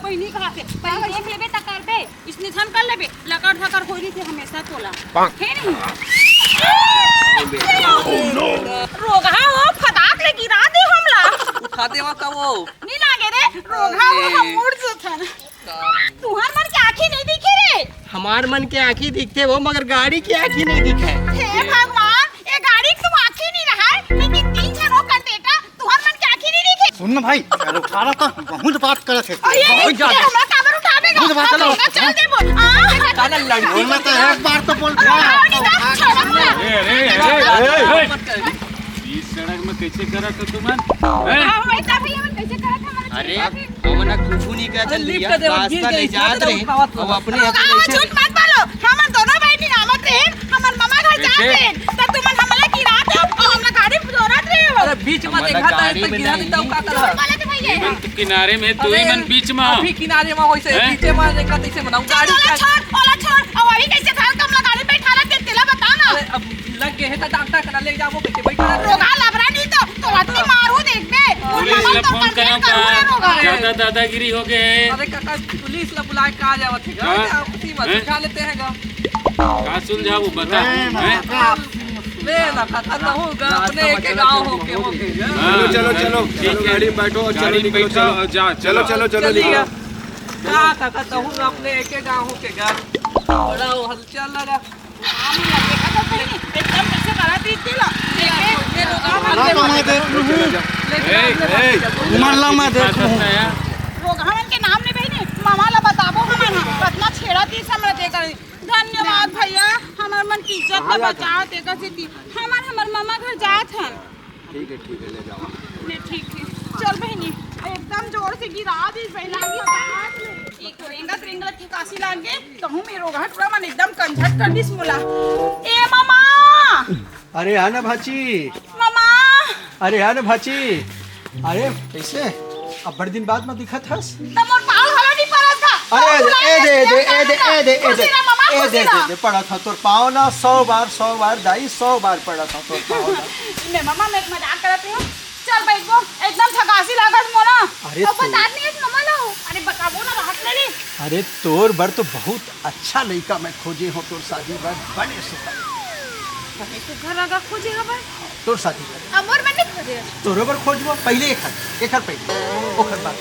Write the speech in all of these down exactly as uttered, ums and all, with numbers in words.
कोई नहीं कहा थे, पर देख लेबे त करबे, इसने धन कर लेबे, लकर धकर होई रहिथे हमेशा तोला। हे नहीं? रोगहा हो, फटाक ले गिरा दे हमला। उठा देवा का वो? नहीं लागे रे, रोगहा हो, हम मुड़ जथन। तुहर मन के आँखी नहीं दिखे रे? हमार मन के आँखी दिखथे वो, मगर गाड़ी के आँखी नहीं दिखे। हे भगवान, ये गाड़ी के तो आँखी नहीं रहा है, लेकिन तीन झन हो कंटेटा, तुहर मन के आँखी नहीं दिखे। सुन ना भाई, अरे उठा रहा था, बहुत बात करत हे। अरे, बहुत ज्यादा। ये हमरा काबर उठावे गा? बहुत बात हम करत। लोग चल देबो। आ, काला लड़की बोलना तो एक बार तो बोल। आओ नहीं तो छोड़ो ना। ए, ए, ए, ए, ए, ए। बीच सड़क में कैसे करत हो तुमन? हैं? हाँ, वैसा भी हम कैसे करत हमारे अरे, छोटे पे? हमन ह कुछु नहीं कहत अरे, हन लिफ्ट भैया, दे, गिर रास्ता गई, ले जात रहे, उठावत अब अपने आप रोगहा हो, ऐसे झूठ मत बोलो। हमन दोनों बहिनी आवत रहे, हमर ममा घर जात कैसे? रहे, त तुमन हमला गिरा दे, अउ हमला गाड़ी में जोरत रहे हो। अरे, बीच में हमला देखा था, गाड़ी तो में गिरा नहीं। देता हूँ, का करता? झूठ बोलत हे भैया। ये मन तो किनारे में, तू ही अरे, मन बीच में। अभी किनारे में वैसे हैं? बीचे में देखा, तैसे बनाऊँ। चल, गाड़ी ओला का छोड़, ओला छोड़, अब अभी कैसे घर का हमला गाड़ी पे बैठा रहा, तेला बता ना। अरे, अब लग गए हैं तो डॉक्टर करा ले जाबो, कैसे बैठा रहा? रोगहा लबरा नहीं तो, तो अतनी मारू देखबे। पुलिस ला फोन कराओ का? ज्यादा दादागिरी हो गए। अरे काका, पुलिस ला बुलाए का जावत है? हाँ? क्या होती मत हैं? उठा लेते हैं गा। का सुलझाबो बता। हैं? ले ना काका, तो होगा, अपने एक गाँव होके, होके। हाँ, चलो, चलो, चलो, ठीक चलो, है। गाड़ी में बैठो और चलो, गाड़ी में निकलो, बैठो चलो। और जा, चलो, चलो। चलो, चलो, चलिए। निकलो। का काका, तो होगा, अपने एक गाँव होके गा। बड़ा वो हलचल लगा। एकदम कैसे करा थी तेला। ये रोगहा ना तो मैं देख लूँ। ए, ए, उमर ला मैं देख लूँ। रोगहा मन के नाम नहीं बहिनी, ममा ला बताबो हमन ह। कतना छेड़ा थी समझ दे कर। धन्यवाद भैया, हमर मन की इज्जत ला बचा दे कर थी। हमन हमर ममा घर जात हन। ठीक है, ठीक है, ले जाओ। ले, ठीक है। चल बहिनी, एकदम जोर से गिरा दी बहिनी। एक रेंगत रेंगत के कासी लाग गे, कहूँ में रोगहा टूरा मन एकदम कंझट कर दिस मोला। ए ममा! अरे आ ना भाची। ममा! अरे आ ना भाची। अरे कैसे? अब बड़े दिन बाद में दिखत हस। त मोर पाँव घलो नहीं परत था। अरे, ए दे, ए दे, ए दे, ए दे, ए दे। खुशी रह ममा, ए खुशी दे, रह। दे, दे, पड़त ह तोर पाँव ना, सौ बार, सौ बार दाई, सौ बार पड़त ह तोर पाँव ना। मैं ममा, मैं मजाक करत हूँ। चल बैठबो, एकदम थकासी लागत मोला। अरे अब तू बतात नहीं है ममा लो। अरे बताबो ना, राहत ले ली। अरे तोर बर तो बहुत अच्छा लइका मैं खोजे हो तोर शादी बर, बने सुघर। बने सुघर लगा खोजे हबर। तोर शादी बर। अब मोर बर नहीं खोजे। तोरो बर खोजबो, पहले एखर, एखर पहले, ओखर बाद।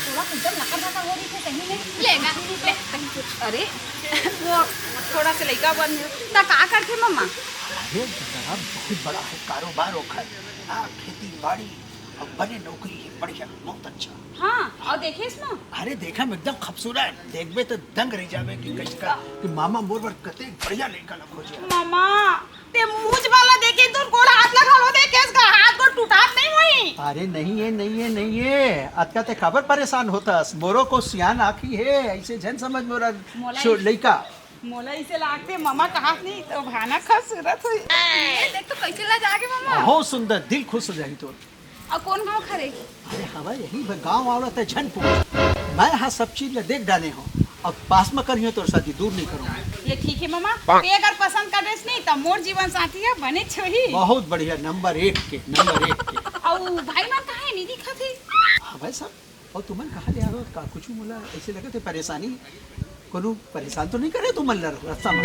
थोड़ा एकदम लकर लकर हो रही थी सही में। लेगा, ले, कहीं कुछ। अरे, वो थोड़ा सा लइका बन गया। ता का करथे मम्मा? अरे, जरा बहुत बड़ा है कारोबार ओखर। हाँ, खेती बाड़ी, अब बने नौकरी है, बढ़िया, बहुत अच्छा। हाँ, और देखे इसमें? अरे, देखा में एकदम खूबसूरत, देखबे तो दंग रह जाबे कि कैसका, कि मामा मोर बर कते बढ़िया लइका ला खोजे। मामा, ते मूंछ वाला देखे, तोर गोड़ हाथ ला घलो देखे, इसका हाथ गोड़ टूटात नहीं होई। अरे नहीं है, नहीं है, नहीं है, अतका ते काबर परेशान होतस? मोरो को सियान आँखी है, ऐसे झन समझ मोरा मोला छो-, इस-, लइका। मोला इसे लागते, ममा कहात नहीं, तो भाना खूबसूरत होई। ये देख तो कैसे ला जाके ममा। बहुत सुंदर, दिल खुश हो जाही तोर। अउ कौन गाँव खरे? अरे हवा यही ब-, गाँव आवत है झनपुर। मैं हा सब चीज ला देख डाले हो। अब पास में करियो तोर शादी दूर नहीं करूँगा। ये ठीक है ममा। ते अगर पसंद कर देस नहीं तो मोर जीवन साथी है बने छोही। बहुत बढ़िया, नंबर एक के, नंबर एक के। अउ भाई मन कहाँ है? नहीं दिखत है। हाँ भाई साहब, अउ तुमन कहाँ ले आवे? का कुछ मोला ऐसे लगत है परेशानी? कोनो परेशान तो नहीं करे तुमन ला रास्ता में?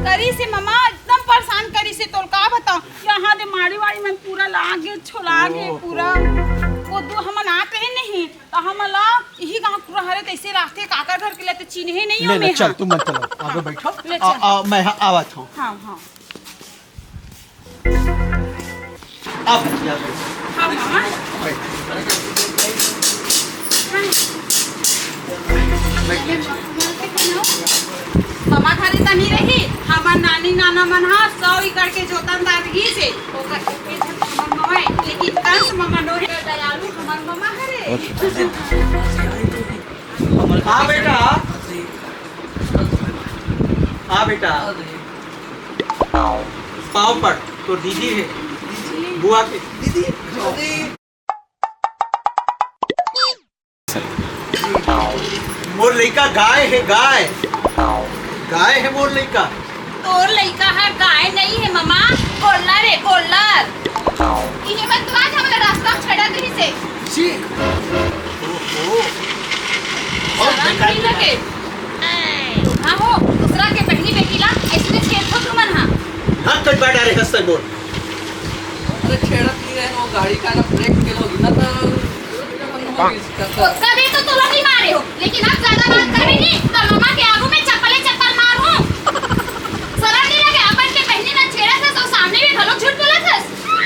करी से ममा, एकदम परेशान करी से, तोल का बताओ, यहाँ दे माड़ी वाड़ी मन पूरा लागे, छोला गे ओहो। पूरा। वो दू हमन आते ही नहीं, तो हमन ला यही गाँव पूरा हरे, तैसे रास्ते काकर घर के लेते चिन्हे नहीं ले, हो ले, मैं चल, हाँ। तुमन चलो, आगे हाँ। बैठो। ले, आ, चल। आ, मैं हाँ, आवत हूँ। हाँ, हाँ। आप यहाँ बैठो। हाँ, मामा। बैठो। हाँ। बैठो। ममा घरे तनी रही, हमर नानी नाना मन ह सौ एकड़ के जोतनदार रहिस हे, ओकर एके झन हमर ममा हे, लेकिन कंस ममा नोहे दयालु हमर ममा हरे। हाँ बेटा, हाँ बेटा, पाँव पड़, तोर दीदी हे, बुआ के। दीदी, दीदी। मोर लइका गाय हे, गाय। गाय हे मोर लइका। तोर लइका ह गाय नइ हे ममा, गोल्लर हे, गोल्लर। इही मन तो आज हमला रास्ता म छेड़ा देहिस हे। छी। ओहो। शरम नहीं लगे। हाँ हो, दूसरा के बहनी बेटी ला ऐसने छेड़थो तुमन हा। हाँ, कट बाटा रे हस्तर बोल। अरे छेड़त नहीं रहे, वो गाड़ी का ना ब्रेक फेल होगी ना तो तो कभी तो तोला नहीं मारे हो, लेकिन अब ज्यादा बात करेगी तो मम्मा के आगू में चप्पले चप्पल मारूं। शरम नहीं लगे, अपन के बहनी ना छेड़ा था तो सामने भी घलो झूठ बोला था।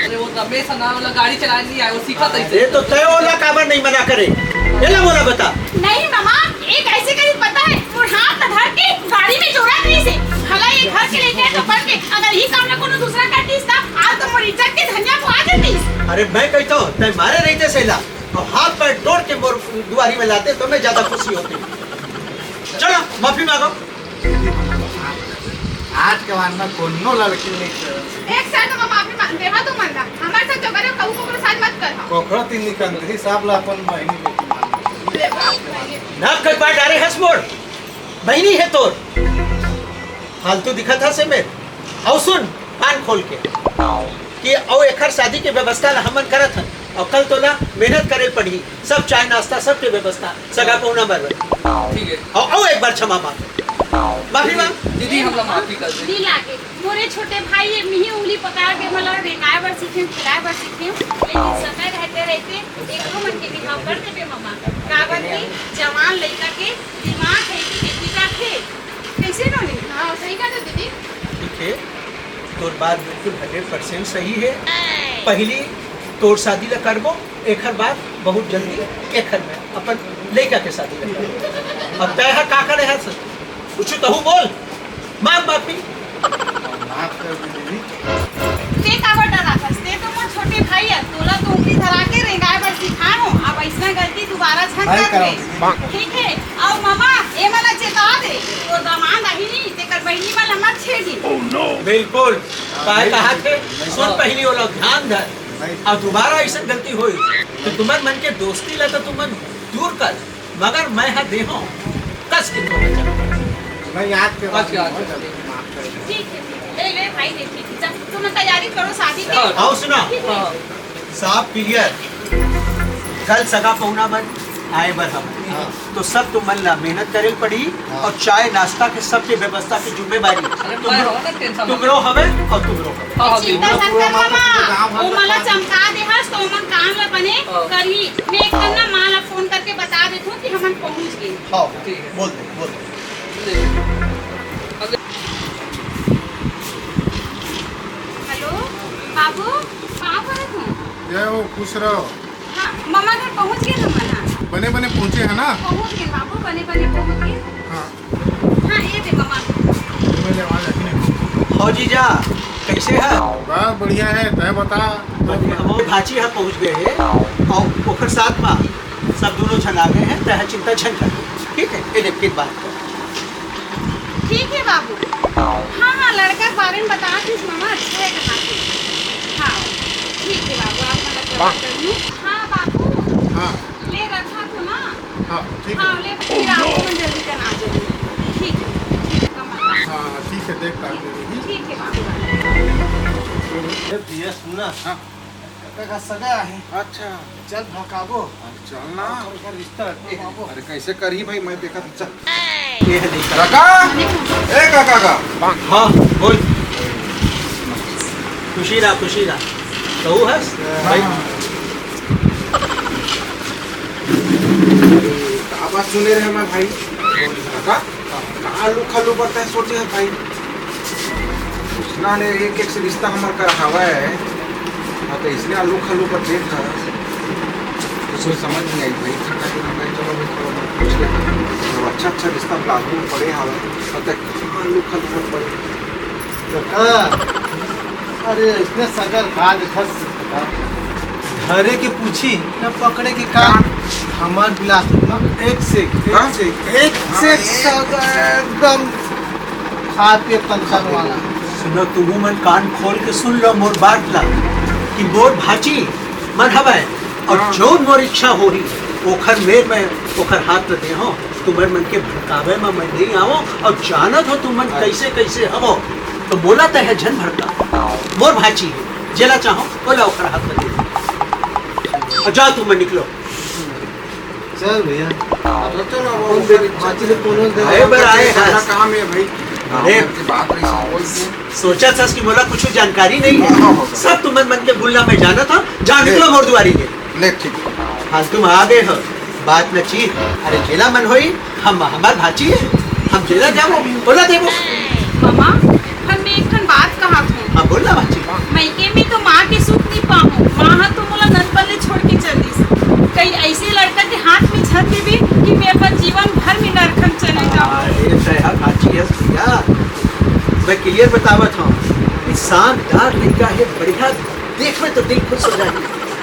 अरे वो रमेश ना वाला गाड़ी चलाने नहीं आया, वो सीखा था इसे। ये तो तय होला काबर नहीं मना करे, एला मोला बता। नहीं मामा, एक ऐसे करी पता है, मोर हाथ न धर के गाड़ी में जोड़ा रही से। भला ये घर के लेके तो बन के, अगर ही काम ना कोनो दूसरा कर दीस ता, आज तो मोर इज्जत के धनिया को आ जातीस। अरे मैं कहता हूँ, तय मारे रही थे सेला, और हाथ पैर तोड़ के मोर दुआरी में लाते तो मैं ज्यादा खुशी होती। चलो माफी मांगो। आज के बाद में कोनो लड़की नहीं। एक साथ हम माफी मांगते हैं तुमन ला। हमारे साथ जो करे कहू को साथ मत कर। कोखरो तीन निकंद हिसाब ला अपन बहनी बेटी मान। नाक कट बांट डारे हंस मोड़। बहनी है तोर। फालतू दिखा था से मैं। आओ सुन, कान खोल के। कि आओ एकर शादी के व्यवस्था ला हमन करत हन। और कल तोला मेहनत करे पड़ही। सब चाय नाश्ता, सबके व्यवस्था। सगा पहुना बर। ठीक है। और आओ एक बार क्षमा मांग। माफी मांग। दीदी, हम लोग माफी कर दे। दी लागे। मोरे छोटे भाई ये मिही उंगली पकड़ के मला रेंगाए बर सीखे, खिलाए बर सीखे। लेकिन समय रहते रहते एकरो मन के बिहाव कर देबे ममा। काबर की जवान लइका के दिमाग है कि बेटी का थे। कैसे नोनी? हाँ, सही कहा दीदी। ठीक है, तोर बात बिल्कुल हंड्रेड परसेंट सही है। पहली तोर शादी ला करबो, एखर बाद बहुत जल्दी एखर में अपन लइका के शादी ला करबो। अब तय है का करे है, कुछ तो बोल। मांग माफी। माफ कर दे दीदी। ते काबर डराथस? ते तो मोर छोटे भाई है, तोला तो उंगली धरा के रेंगाए बर सिखाए हो। अब ऐसना गलती दोबारा झन कर दे। ठीक है? अउ ममा, ए मन ला चेता दे, तो दमांद आही नी, तेकर बहिनी मन ला मत छेड़ी। बिल्कुल। काय कहा थे? सुन पहली ओला ध्यान धर। अब दोबारा ऐसा गलती होई, तो तुमन मन के दोस्ती ला तो तुमन दूर कर। मगर मैं हा देहूं कस के तोला चल। मैं याद के बाद में हो जाता, माफ कर दो। ठीक है, ठीक है। ले, ले भाई, देखिए, जा, तुम तैयारी करो शादी की। हाँ। आओ सुना। हाँ। साफ क्लियर। कल सगा पहुना मन आए बर हम। हाँ। तो सब तुमन ला मेहनत करे पड़ी। हाँ। और चाय नाश्ता के सबके व्यवस्था की जिम्मेवारी अरे, तुम मैं रो-, हो ना, टेंशन तुम मत रो हवे और तुम रो हवे। हाँ, हाँ, चिंता बिल्कुल। मत कर मामा, वो मला चमका दे हस, तो मन काम ला बने हाँ। करही। मैं एक ठन ना माँ ला फोन करके बता देथूं कि हमन पहुंच गए। हाँ, ठीक है। बोल दे, बोल दे। हेलो, बाबू, कहाँ पर है तू? जय हो, खुश रहो। हाँ, ममा घर पहुँच गए हमन, हाँ। बने बने पहुँचे है ना? पहुँच गए बाबू, बने बने पहुँच गए। हाँ। हाँ, ये दे ममा। पहले आवाज आती नहीं। हो जीजा, कैसे है? बस बढ़िया है, तय बता। वो भाची है पहुँच गए है और ओकर साथ में सब दोनों झन आ गए हैं, तय चिंता झन कर। ठीक है, ये देख, फिर बात कर। ठीक है बाबू। हाँ, हाँ, लड़का के बारे में बता दीस ममा, अच्छा है कहा थे। हाँ, ठीक है बाबू, आप मतलब बात कर लूँ। हाँ बाबू। हाँ। ले रखा था ना। हाँ, ठीक है। हाँ, ले फिर आप लोग जल्दी करना आ जाइए। ठीक है, ठीक है, कम आ। हाँ, ठीक है, देख कर ले रही। ठीक है बाबू। ए भैया सुन ना। हाँ। काका का सगा है। अच्छा। चल भड़काबो। चल ना। और का रिश्ता है। अरे कैसे करही भाई, मैं देखा था, चल। ये है देख। काका, ए काका का। हाँ, बोल। खुशी रहा, खुशी रहा। कहू हस? भाई। हाँ। का बात सुने रहे मैं भाई? काका? का लुखा लुबरता है सोचे है भाई। उसना ने एक एक से रिश्ता हमर कर हवा है। हाँ, तो इसने आलू खालू पर देख कर कुछ समझ नहीं आई भाई। खा खा के मैं चलो भाई थोड़ा बहुत पूछ लेता हूँ। तो अच्छा अच्छा रिश्ता लागू पड़े हवा। पता है कहाँ आलू खालू पर पड़े। काका, अरे, इसने सगर खा दे, फंस सकता। धरे के पूछी, न पकड़े के काम। हमार बिलासपुर में एक से एक, एक हाँ? से एक, एक से एक हाँ, सगर एकदम खा के तनखान वाला। सुनो, तुहू मन कान खोल के सुन लो मोर बात ला, कि मोर भाची मन हवय, और हाँ। जौन मोर इच्छा होही, ओखर मेर में ओखर हाथ ल देहूं। तुमन मन के भड़कावे म मैं नइ आवं, अउ जानत हो तुमन हाँ। कइसे कइसे हवो, तो मोला तहे झन भड़का। मोर भाची हे, जेला चाहो ओला ओखर हाथ म दे दे। अउ जाओ तुमन निकलो। चल भैया, अब तो चलो, वो भांची ले फोन वोन कर। अरे, बर आए हैं। काम है भाई। अरे, बात रही, बोल दे। सोचा था कि मोला कुछ जानकारी नहीं है। हाँ, हाँ, हाँ। सब तुमन मन के बुलना मैं जाना था, जा निकलो मोर दुआरी ले। ले, ठीक है। हाँ, तुम आ गए हो, बात न ची। अरे, जेला मन होई, हम, हमार भांची है, हम जेला जाबो, बोला देबो। मामा, पर मैं एक ठन बात कहत हूँ। हाँ, बोल ना भांची। मइके में तो माँ के सुख नहीं पाहूँ, माँ ह तो मोला ननपन ले छोड़ के चल दिस। कहीं ऐसे लड़का के हाथ में झन देबे कि मैं अपन जीवन भर में नरक में चले जाऊँ। अरे, तय हा भांची हस भैया, मैं क्लियर बतावत हूँ, शानदार लड़का है, बढ़िया, देख में तो दिल खुश हो जाए।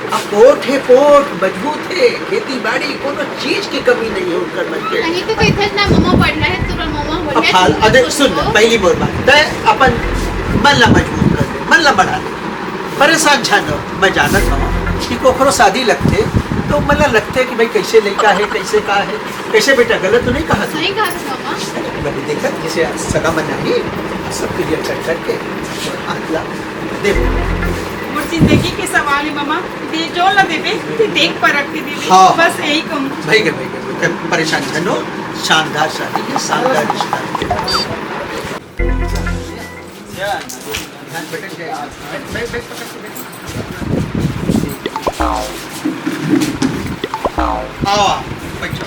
अब पोठ है, पोठ मजबूत है, खेती बाड़ी कोनो चीज की कमी नहीं है उनकर मन के। नहीं तो कहिथस ना, ममा बढ़िया है, तोर ममा अब बढ़िया फाल-, है, अरे कुछ सुन, तो। पहली बोल बात, तय अपन मन ला मजबूत कर दे, मन ला बढ़ा दे, परेशान झन हो। मैं जानत हूँ कि कोखरो शादी लगथे तो मन ला लगथे कि भाई कैसे लड़का है, कैसे का है, कैसे बेटा, गलत तो नहीं कहा तू? सही कहा तू, मामा। मैंने देखा जैसे सगा मन नहीं, सब क्लियर कर करके हाथ ला दे। मोर जिंदगी के सवाल है मामा, दे जो ला देबे, ते देख परख के देबे। हाँ। बस यही कहूँ। भाई के, भाई के, परेशान झन हो, शानदार शादी है, शानदार रिश्ता। ध्यान भटक जाए। बैठ, बैठ, बैठ, पकड़ के बैठ। आओ, आओ, बैठो।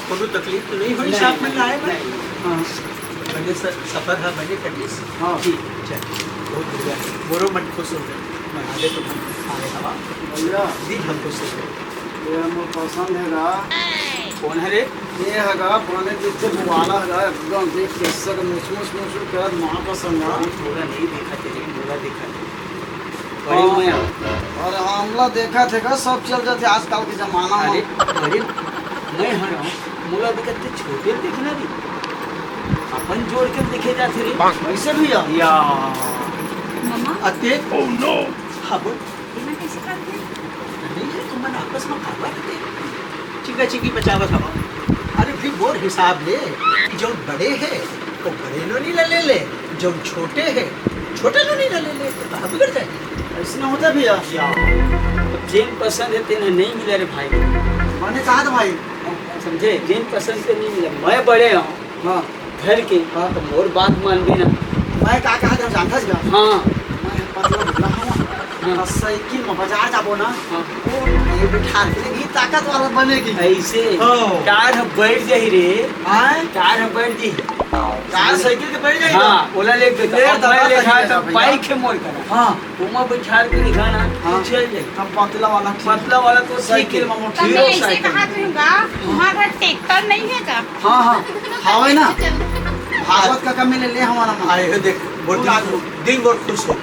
कोनो तकलीफ तो नहीं होई, नहीं, साथ में नहीं, लाए बर? नहीं। हाँ। बने स-, सफर हा बने कटिस? हाँ। ठीक, चल, बहुत बढ़िया। मोरो मन खुश हो गए, महादेव तो हम आए हवा। भैया। दिल हम खुश हो गए। ये मोर पसंद है गा। कौन है रे? ये है गा, बने जिससे बुआला है गा, एकदम देख के इससे तो मुसमुस मुसमुस करत, महापसंद है। थोड़ा नहीं देखा तेरे, थोड़ा देखा। बड़े हाँ। मया। अरे हमला देखा थे का, सब चल जाते आजकल के जमाना में। अरे, अरे, मैं हर हूँ, मोला देखत ते छोटे देखना रे। अपन जोड़ के देखे जाते रे। कैसे भैया? या। ममा। अते? Oh no! हाँ, बोल। एमा कैसे करथे? नहीं है, तुमन आपस में काबर के चिका चिकी बचावत हवा? अरे भाई, मोर हिसाब ले, जौन बड़े है, तो बड़े नोनी ला ले ले, जौन छोटे है, छोटे नोनी ला ले ले, तो कहाँ बिगड़ जाए? ऐसे ना होता भैया। या, अब जेन पसंद है, तेन नहीं मिला रे भाई। मैंने कहा था भाई। समझे? जेन पसंद से नहीं मिला। मैं बड़े हूँ। हाँ। घर के, हाँ। तो मोर बात मानबे ना। मैं का कहा था, जानता जी? हाँ। मैं पतला दुबला हूँ। हाँ। और साइकिल में बाजार जाबो ना, हाँ। वो ये बिठा के भी ताकत वाला बनेगी। ऐसे? हाँ। कार ह बैठ जाही रे। हाँ? कार ह बैठ जाही। कार साइकिल के बैठ जाही हाँ, ना? ओला ले के ले तो दादा, मैं ले सही खा है तो भाई। बाइक है मोर करा। हाँ। ओमा बिठा के दिखा ना, हाँ। चल जाए। तब पतला वाला ठीक। पतला वाला तो साइकिल साइकिल। में मोटी तब मैं हीरो ऐसे साइकिल। कहा दूंगा, तुम्हारा ट्रैक्टर नहीं है का? हाँ, हाँ, हवे ना। भागवत का कमी ले ले हमारा मन। आए हो देख, वो वो दिल, लागू। दिल बहुत खुश हो।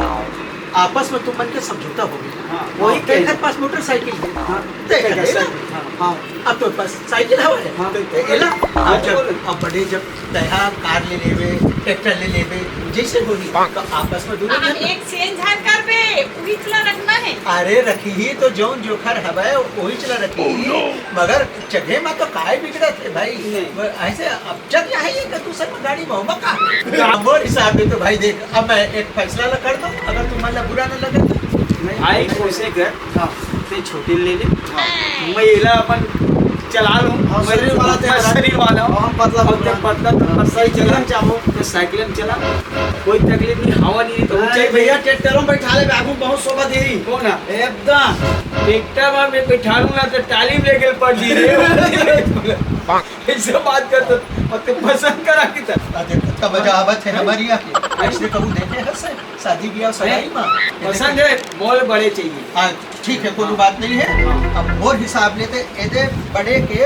आपस में तुम मन के समझौता हो गया। हाँ। वही हाँ, के घर पास मोटरसाइकिल है। हाँ। ते घर है ना? हाँ। हाँ। अब तो पास साइकिल हवा है। हाँ। तो ते एला, हाँ, अब जब, बोलो। अब बड़े जब तैहा कार ले लेबे, ट्रैक्टर ले लेबे, जैसे होही, तो आपस में दोनों हाँ, जन एक चेंज हर करबे, वही चला रखना है। अरे रखी ही तो जौन जोखर हवे, वही चला रखी ही। Oh, no। मगर जगह में तो काय बिगड़त है भाई? नहीं। वो ऐसे अब जब यहाँ ये तो दूसर में गाड़ी में होगा का? मोर हिसाब में तो भाई देख, अब मैं एक फैसला ला कर दूं, अगर तुम मन ला बुरा न लगे तो। नहीं। भाई, कोसे कर, हाँ। ते छोटे ले ले। हाँ। मैं एला अपन चला लूं। हाँ, मैं शरीर वाला ते मैं शरीर वाला हूँ। हम पतला और ते पतला। पतला, तो हाँ, पतला ही चला। साइकिल में चाहो। तो साइकिल में चला। कोई तकलीफ नहीं, हवा नहीं तो हाँ, ऊंचाई भैया, में। ट्रैक्टर में बैठा ले, बाबू बहुत शोभा दे रही। कौन है? एकदम। ट्रैक्टर में मैं बैठा लूं ना तो टाली में लेके पड़ जी रे। ऐसे बात कर तो, और ते पसंद करा की तरह। अरे, कितना मजा आवत है हमारी यहाँ। ऐसे कहूँ देखे हंसे, शादी ब्याह सगाई में। पसंद है, मोल बड़े चाहिए। हाँ, ठीक है, कोनो बात नहीं है। हाँ। अब मोर हिसाब ले ते एदे बड़े के,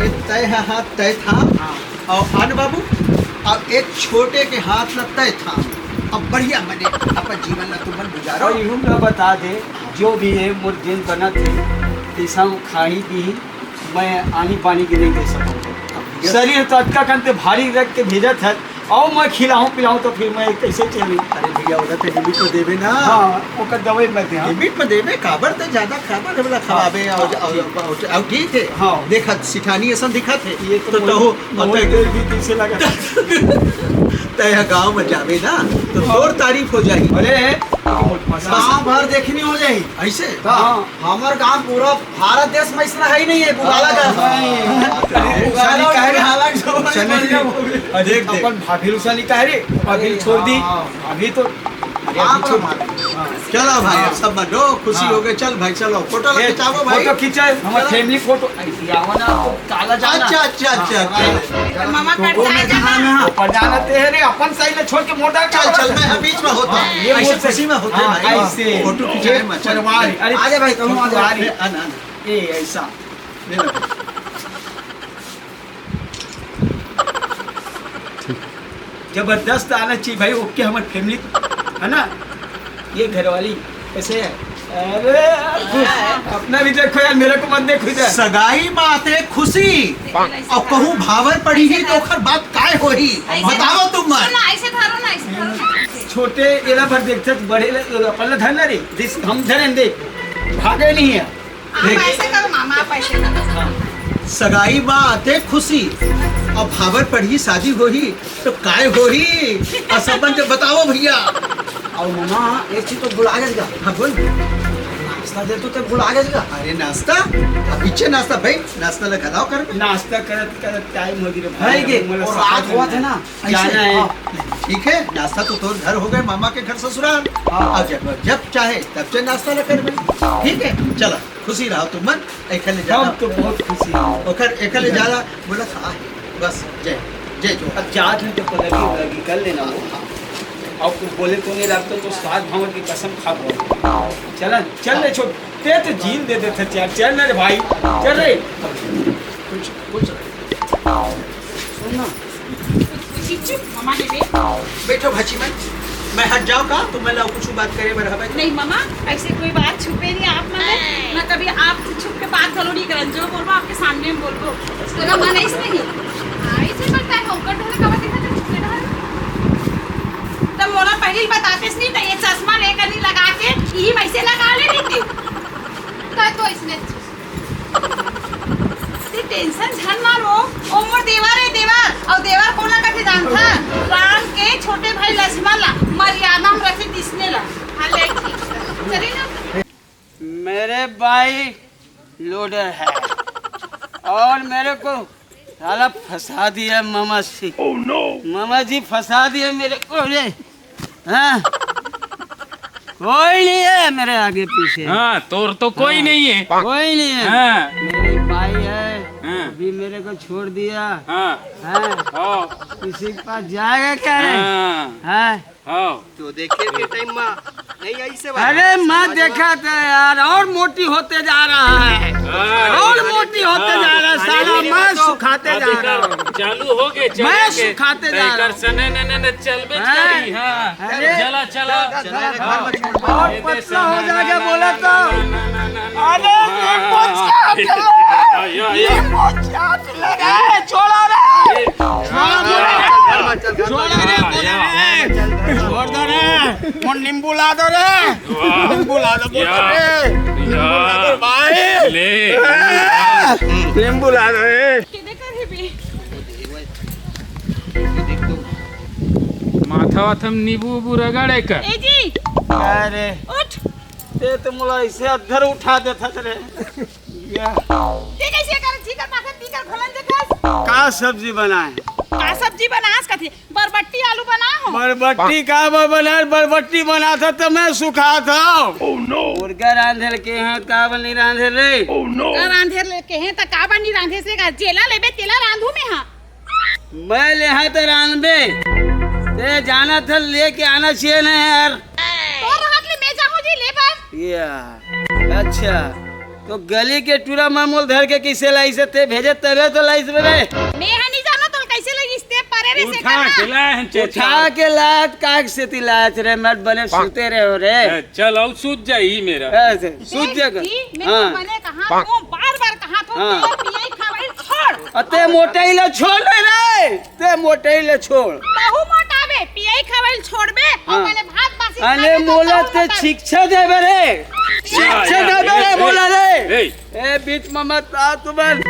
ए तय हा, हा, तय था। हाँ। और अन बाबू, अब एक छोटे के हाथ ला तय था। अब बढ़िया बने, अपन जीवन ला तुमन गुजारो। और यूं ना बता दे, जो भी है, मोर दिन बनत है, पैसा खाही पीही, मैं आनी पानी के नहीं दे सकूँ। अब ये शरीर तो अतका कन ते भारी रख के भेजत है, अउ मैं खिलाहूं पिलाहूं तो फिर मैं कैसे चली? अरे भैया, ओला तो लिमिट में देबे ना। हाँ, ओकर दवाई मैं दे, हाँ। लिमिट में देबे, काबर ते ज्यादा खाबे, बोला खवाबे, अउ, अउ, अउ, अउ ठीक है। हाँ। देखत सिठानी असन दिखत है। ये तो तो मोर, तहो, मोर तय दिल भी पीछे लगा। तय गांव में जाबे ना, तो हाँ। तोर तारीफ हो जाही। अरे, गांव भर देखनी हो जाही। ऐसे? हाँ। हमर गांव पूरा भारत देश में इसना है ही नहीं है, बुगाला का। हाँ, नहीं। अरे, बुगाला, उसाली कह रहे। बुगाला जो चले बढ़िया नहीं। movie। अरे, देख, देख। अपन भाभी उसाली कह रहे, भाभी छोड़ दी। हाँ। अभी तो, अरे, अभी हाँ, छोड़। हाँ। चलो भाई, हाँ। अब सब बंटो, खुशी हाँ। हो गई। चल भाई, चलो, फोटो ये खिंचाओ भाई। फोटो खींचे, हमारे चलो। Family photo. ऐसे आओ ना, तो काला जाना। अच्छा, अच्छा, अच्छा, हाँ, अच्छा। हाँ। मामा तो कर वो जाए मैं जाना। कहाँ में हाँ? ऊपर जाना ते है रे, अपन साइड में छोड़ के मोटा चल, चल, मैं यहाँ बीच में होता हूँ। हाँ, ये ऐसे मोड़ से। खुशी में होते हैं हाँ, भाई। ऐसे। फोटो खिंचाए ये मत, चल। परिवार है। अरे, आगे भाई, कहूँ आगे। परिवार है। अरे, अरे, अरे। ए, ऐसा। ले लो। जबरदस्त आना चाहिए भाई, OK, हमारी family, है ना? ये घरवाली कैसे है? अरे यार, खुश। अपना भी देखो यार, मेरे को मत देखो इधर। सगाई में आते खुशी, अउ कहूँ भावर पड़ी ही तो ओखर बात काय होही? ऐसे बताओ तुम मन। सुन ना, ऐसे धरो ना, ऐसे धरो ना, ऐसे। छोटे एला भर देखते, बड़े ले, अपन ला धरना रे, जिस हम धरें दे, भागे नहीं है। आप देख। ऐसे करो मामा, आप ऐसे करो। हाँ। सगाई मा आते खुशी, अउ भावर पड़ही शादी होही, तो काय होही? अउ सब मन जब बताओ भैया। अउ मामा, एक चीज तो भुला गेस गा। हाँ, बोल। नाश्ता दे तो ते भुला गेस गा। अरे नाश्ता? अब पीछे नाश्ता भाई, नाश्ता लगा लाओ कर। नाश्ता करत करत time हो गई रे भाई। भाई के, मोला और सफर रात हुआ करना था ना, है। जाना ऐसे, है। हाँ। ठीक है, नाश्ता तो तोर घर हो गए, मामा के घर ससुराल। हाँ। अब जब, जब चाहे तब से नाश्ता लगा कर भाई। ठीक है, चला। खुशी रहो तुम मन, एखर ले ज्यादा। हम तो बहुत खुशी हैं। ओखर, एखर ले ज्यादा बोला था, बस, जय, जय जोहार। अब जात में तो पलगी वलगी कर लेना हो। अब तू बोले तो नहीं लगता, तो सात भावर की कसम खा बोल। चल, चल रे छोट, ते तो जीन दे देते यार, चल ना रे भाई, चल रे। कुछ, कुछ सुन ना। चिच्चू, मामा हे बे। बैठो भाची मन, मैं हट जाओ का, तुम मन ला कुछ बात करे बर हवय। नहीं मामा, ऐसे कोई बात छुपे नहीं आप मन ले। मैं कभी आपसे छुप के बात घलो नहीं करन, जो बोलबो आपके सामने में बोलबो। तोला मन ऐसे नहीं। हाँ, ऐसे करता है, ओकर ढंग का बात दिखा, छुपे ढंग। तब मोला पहले ही बतातेस नहीं, तो ये चश्मा लेकर नहीं लगा के, यही मैं से लगा ले लेती। का तो इसने ते tension झन मार वो, ओ मोर देवर हे देवर, अउ देवर कोन ला कथे जानथा? राम के छोटे भाई लक्ष्मण ला, मर्यादा में रखे तिसने ला। हाँ, ले ठीक हे। चले ना? मेरे भाई loader है और मेरे को साला फंसा दिया मामा जी। Oh no! मामा जी फंसा दिया मेरे को रे। हाँ? कोई नहीं है मेरे आगे पीछे। हाँ, तोर तो कोई हाँ, नहीं है। कोई नहीं है। हाँ। मेरे भाई है, हाँ। अभी मेरे को छोड़ दिया। हाँ। हाँ। हाँ। किसी के पास जाएगा क्या रे? हाँ। हाँ। हाँ। तो देखे के time में नहीं आई से भाई। अरे मत देखा था यार, और मोटी होते जा रहा है। हाँ, और अरे, मोटी होते हाँ, जा रहा है, अरे, साला अरे, मैं तो सुखाते जा अभी रहा हूँ। चालू हो गए, चलो मैं के, सुखाते जा रहा हूँ। सने, ने, ने, ने, चल बे, हाँ। चली, हाँ। अरे, चला, चला। चला, चला, हाँ। घर में छोड़ दो। और ये पतला हो जाएगा बोला तो। अरे, ये मोचियात है। ये मोचियात लगा है, छोड़ो रे। छोड़ो रे। छोड़ो रे, बोले रे। छोड़ दो रे। मोर नींबू ला दो रे। वाह। नींबू ला दो, बोल या। रे। नींबू ला दो, भाई। ले। नींबू ला दो रे। माथा वाथा में नींबू उबू रगड़े कर। ए जी। अरे। उठ। ते तो मोला ऐसे अधर उठा देथा रे। या। ते कैसे कर, जी कर माथा पी कर घोलन देखस? का सब्जी बनाए? का सब्जी बनास कथे? बरबट्टी आलू बना हो। बरबट्टी का बर बनाए? बरबट्टी बनाथा त मैं सुखाथंव। मुर्गा रांधे ल केहेंव, का बर नहीं रांधे रे? का रांधे ल केहेंव त का बर नहीं रांधे से का? जेला लेबे तेला रांधू मैं हा। मैं लेहा त रांधबे। ते जानथस लेके आना चाहिए ना यार। तोर रहत ले मैं जाहूं जी ले बर। या, अच्छा। तो गली के टूरा मन मोला धर के किसे लाइस ते भेजे तबे तो लाइस रे। मैं हा नहीं जानो तो कैसे लाइस ते परे रे से उठा कहा। के लाए हैं, चचा। उठा के लात काग से ती लात रे, मत बने सुते रहे हो रे। ए, चल, आओ, सूत जाई मेरा। ऐसे, सूत देख जा कर। जी, मैं हाँ। तो बने कहा, तू बार-बार कहा, तू हाँ। पिए, पिए, खावे, छोड़। अते मोटाई ला छोड़ ले रे, ते मोटाई ला छोड़। तहु छोड़बे, अउ हाँ। मैंने भात बासी अरे खाने का मोला चावल ते बता। शिक्षा देबे रे, शिक्षा ए, देबे रे ए, मोला रे। ए। ए, बीच में मत आ तुमन,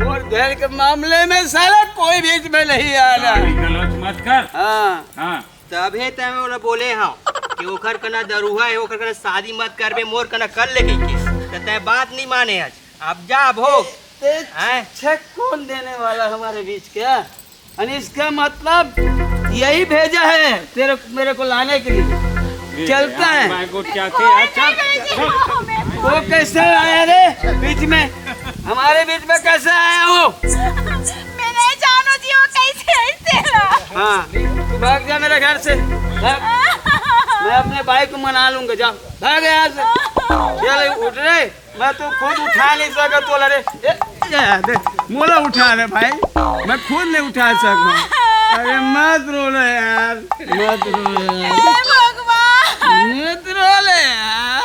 मोर घर के मामले में साला कोई बीच में नहीं आना। गाली गलौज मत कर। हाँ। हाँ। तभे तैं ओला बोले हव कि ओखर कना दरुहा हे, ओखर कना शादी मत करबे, मोर कना कर ले कहिके। त तैं बात नहीं माने आज। अब जा भोग। ते हैं? शिक्षा कौन देने वाला हमारे बीच का? यानी इसका मतलब यही भेजा है तेरे, मेरे को लाने के लिए। ये चलता है। मैं को क्या थे? अच्छा, वो कैसे आया रे बीच में? हमारे बीच में कैसे आया वो? मैं नहीं जानू जी, वो कैसे आया तेरा? हाँ, तू भाग जा मेरे घर से, भाग। मैं अपने भाई को मना लूंगा, जा, भाग यहाँ से। ये ले, उठ रे। मैं तो खुद उठा नहीं सकत तोला रे। ए, ए, दे, मोला उठा रे भाई, मैं खुद नहीं उठा सकत। अरे मत रो रे यार, मत रो रे यार। हे भगवान, मत रो रे यार।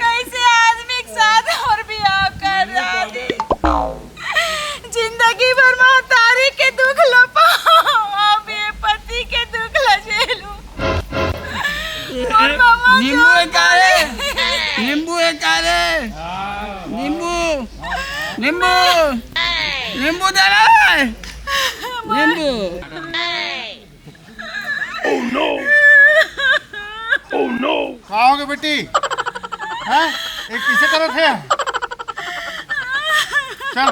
कैसे आदमी के साथ और बियाह कर रहा है? जिंदगी भर महतारी के दुख ल पाऊं, अब ये पति के दुख ल झेलूं। मोर मामा नींबू चोर है का रे? बोले। नींबू है का रे? नींबू, नींबू, नींबू दे रे। नींबू। खाओगे बेटी? हैं? एक पीछे तरफ है। चल,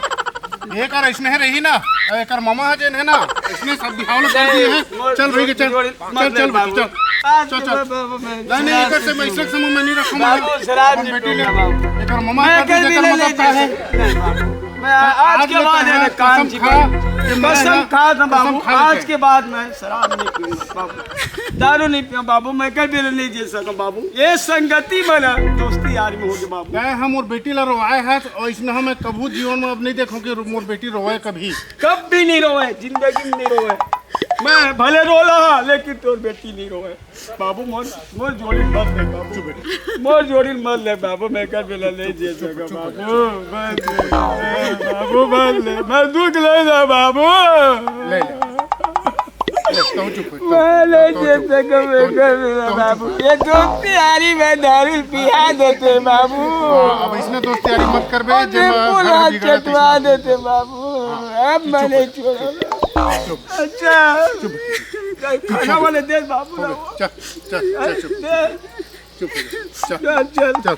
ये कर, इसने है रही ना, एकर मामा है जेन है ना, इसने सब बिहाव लोग कर दिए हैं। चल रही के, चल, चल, चल बेटी, चल। चल, चल। नहीं, नहीं, एकर से मैं, इसके समूह में नहीं रखूंगा। बाबू, शराब हम नहीं बेटी ने, पीऊंगा बाबू। एकर मामा मैं कर दी, कहीं भी एकर नहीं मतलब का है? लेके जाऊंगा। मैं आज आज के बाद है ना, काम कसम खा, कि मैं कसम ना, खा था कसम बाबू, खा आज लेते। के बाद मैं शराब नहीं पीऊंगा बाबू, दारू नहीं पीऊंगा बाबू, मैं कभी नहीं जी सकूं बाबू। ये संगति में ना दोस्ती यारी में होगी बाबू। मैं हम और बेटी ला रोवाए है, और इसने हमें कभू जीवन में अब नहीं देखो कि मोर बेटी रोवे कभी। कभी नहीं रोवे, जिंदगी में नहीं रोवे। मैं भले रोला, लेकिन तोर बेटी नहीं रोवे। बाबू, मोर, मोर जोड़ी मत ले, बाबू। चुप बेटा। मोर जोड़ी मत ले, बाबू, मैं कर बेला नहीं जी सका, बाबू। मत ले, बाबू, मत ले, मैं दुख ले जा, बाबू। ले, ले। ले, तू चुप कर, मैं नहीं जी सका, मैं कर बेला, बाबू। ये दोस्ती यारी में दारू पिया देते, बाबू। हाँ, अब इसने दोस्ती यारी मत कर बे, और जब नींबू घर लाल बिगड़ा चटवा देते, बाबू। हाँ, अब मैं नहीं छोड़ा। चुप। अच्छा। चुप। खाना वाले दे बाबू ना। चल, चल, चल, चुप। दे। चुप हो जा। चल। चल, चल। चल।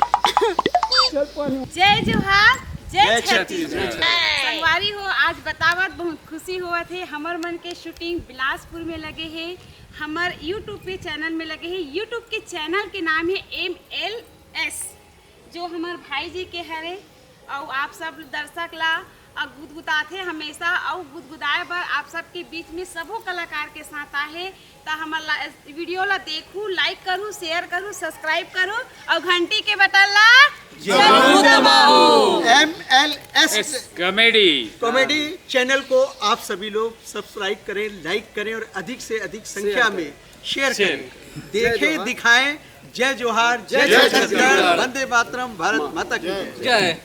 चल, पानी। जय जोहार, जय जय छत्तीसगढ़। छत्तीसगढ़। संगवारी हो, आज बतावत बहुत खुशी होवत हे। हमर मन के शूटिंग बिलासपुर में लगे हे। हमर YouTube पे चैनल में लगे हे। YouTube के चैनल के नाम हे एम एल एस। जो हमर भाई जी के हरे, अउ आप सब दर्शक ला अ गुदगुदाथे हमेशा, अउ गुदगुदाए बर आप सबके बीच में सबो कलाकार के साथ आहे। त हमर ला, वीडियो ला देखू, लाइक करू, शेयर करू, सब्सक्राइब करू अउ घंटी के बटन ला जरूर दबाओ। एम एल एस कॉमेडी। कॉमेडी चैनल को आप सभी लोग सब्सक्राइब करें, लाइक करें और अधिक से अधिक संख्या में शेयर करें। देखें, दिखाएं। जय जोहार, जय जय छत्तीसगढ़, छत्तीसगढ़। वंदे मातरम, भारत माता की जय। जय।